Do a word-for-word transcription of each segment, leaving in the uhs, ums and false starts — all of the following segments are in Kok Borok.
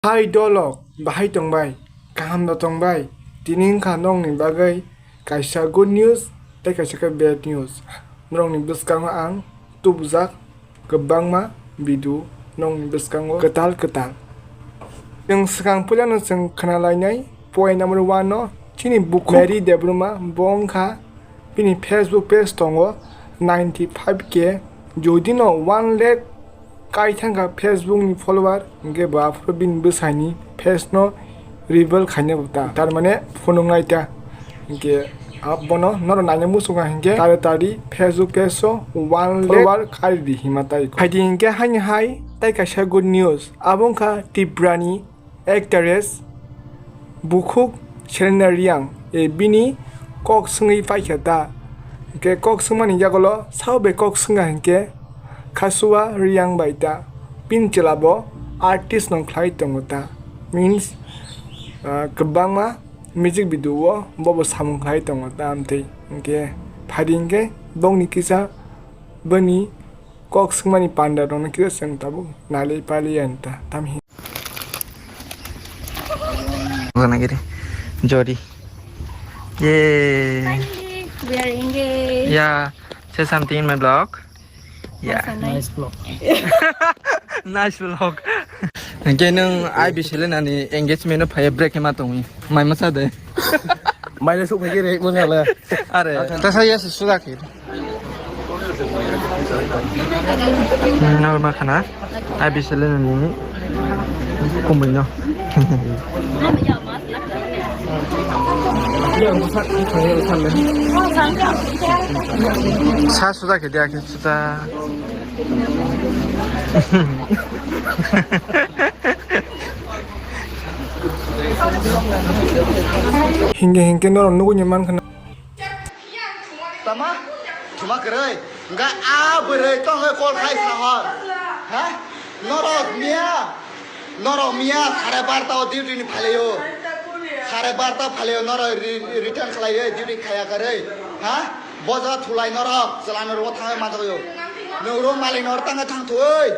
Hai dolok, bahai tongbai, kaham no tongbai? Tini wngkha nokni bagwi kaisa good news tei kaisa khe bad news. Norokni bwskango ang tubujak kwbangma video nokni bwskango kwtal kwtal. Chwng swkang puilano chwng khna lainai point number one no chini bukhuk Mary Debbarma bo wngkha bini Facebook page tongo ninety five K, jodi no one lakh kai thangkha Facebook ni follower, hwnkhe bo aphuru bini bwsai ni page no reveal khaina bo ta, tar mane phunuk nai ta, hwnkhe abono norok naina muchungo hwnkhe tari tari Facebook page o one lakh follower kai di hima tai. Phaidi hwnkhe haini hai tai kaisa good news, abo wngkha Tripura ni actress bukhuk Selena Reang, e, bini kok swngwi paikha ta. Hwnkhe kok swngmani yagulo sao bai kok swngya hwnkhe Khasua Reang bai ta. Bini chwla bo artist no khlai tongo ta. Means, ah, kwbangma music video o bobo samung khlai tongo ta amtwi. Hwnkhe phaidi hwnkhe bongni kisa boni kok swngmani panda rokno kisa chwng tabuk nali pali ya ta. Tamhi Gana giri. Jodi. Yay. Finally, we are engaged. Yeah. Say something in my blog. Yeah. Nice vlog. Nice vlog. Hwnkhe nwng I B Selena ni engagement o phaiya break ma tongwi. Mai masa de. Mai le sok phai khe rek mo sala. Are. Tasa yes suda khe. Normal khana, I B Selena ni kumui no. Sa suda khe dia khe suda. Hingke hingke norok nugui ni mankha na. Tama? Thuma kwrwi. Hwnkhe a bwrwi tongwi call khai sahor. Ha? Norok miya. Norok miya sare barta o duty ni phalaio. Sare barta phalaio norok re-, return khlaiwi duty khaya kwrwi. Ha? Boja thulai norok chwla ni rogo thangwi manjagwio. Nwng room malik norok tangwi thangthwi.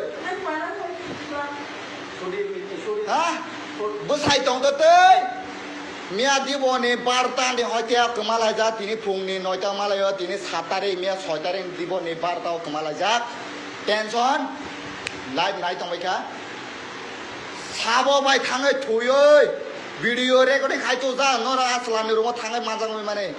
Ha? Bwsai tongtwtwi. Miya diboni barta ni hoite kwma laijak, tini phungni noita malaio, tini sat tarik, miya soi tarik diboni barta o kwma laijak. Tension, live nai tongbaikha. Sabo bai thangwi thwiwi video recording khai tujak, norok a chwla ni room o thangwi manjak wngwi mani.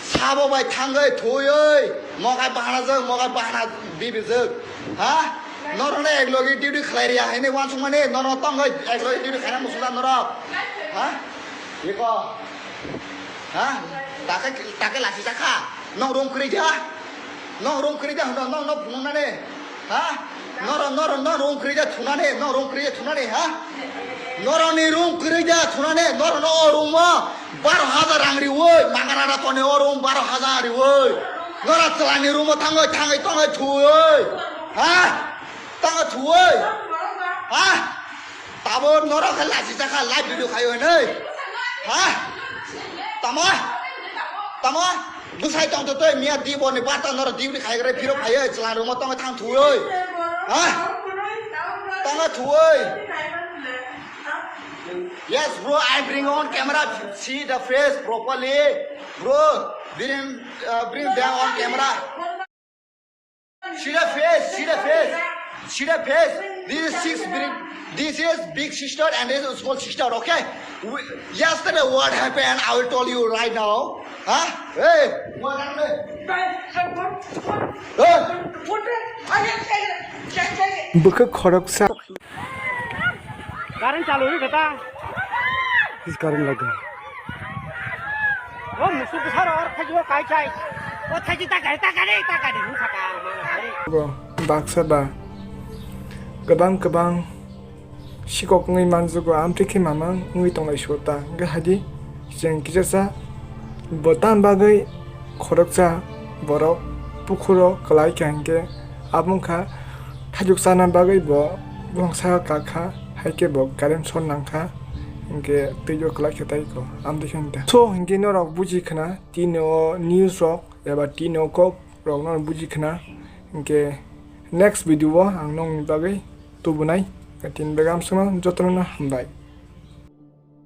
Sabo bai thangwi thwiwi mokai bahanajak, mokai bahana bibijak. Ha? Norokno eklogi duty khlai riya hwnwi uansukmani, norokno tongwi eklogi duty khaina muchungjak norok. Ha? Iko. Ha? Take, take lachijak kha. Nok room kwrwi da? Nok room kwrwi da hwno, nok, nok phunuknani. Ha? Norok, norok, norok room kwrwi da thunani, norok room kwrwi da thunani, ha? Norokni room kwrwi da thunani, norokno o room o baro hajar rang riwi, mangana da toni o room baro hajar riwi. Norok chwlani room o thangwi, thangwi, tongwi thwiwi. Ha? Tongwi thwiwi. Ha? Tabo norok khe lachijak kha, live video khai hwnwi. Ha? Tamo? Tamo? Bwsai tongtwtwi miya diboni barta norok duty khai khe phiro phaiwi chwla room o tongwi thang thwiwi. Ha? Tongwi thwiwi. Yes, bro, I bring on camera. See the face properly. Bro, bring, uh, bring them on camera. See the face, see the face, see the face. This is six big, this is big sister and this is small sister, okay? We, yesterday what happened, I will tell you right now. Huh? Hey, what happened? Hey. Bwkha khoroksa. Current chalu ri kata. Is current lagi. O musuk sar or thaji o kai chai. O thaji ta gari ta gari ta gari ni saka. Bo baksa ba. Kwbang kwbang sikok wngwi manjago, amtwi khe mamang wngwi tonglai sio ta. Hwnkhe hai di, chwng kichasa bo tam bagwi khoroksa borok pukhuro kwlai kha, hwnkhe abo wngkha thaijuk chana bagwi bo bongsa kakha, hai khe bo current short nangkha, hwnkhe twibo kwlai khe tai ko, amtwi khe wngta. So, hwnkhe norok buji khna, tini o news rok eba tini o kok rok norok buji khna, hwnkhe next video o ang nokni bagwi tubunai. Tini bagwi amsukno jotono hambai.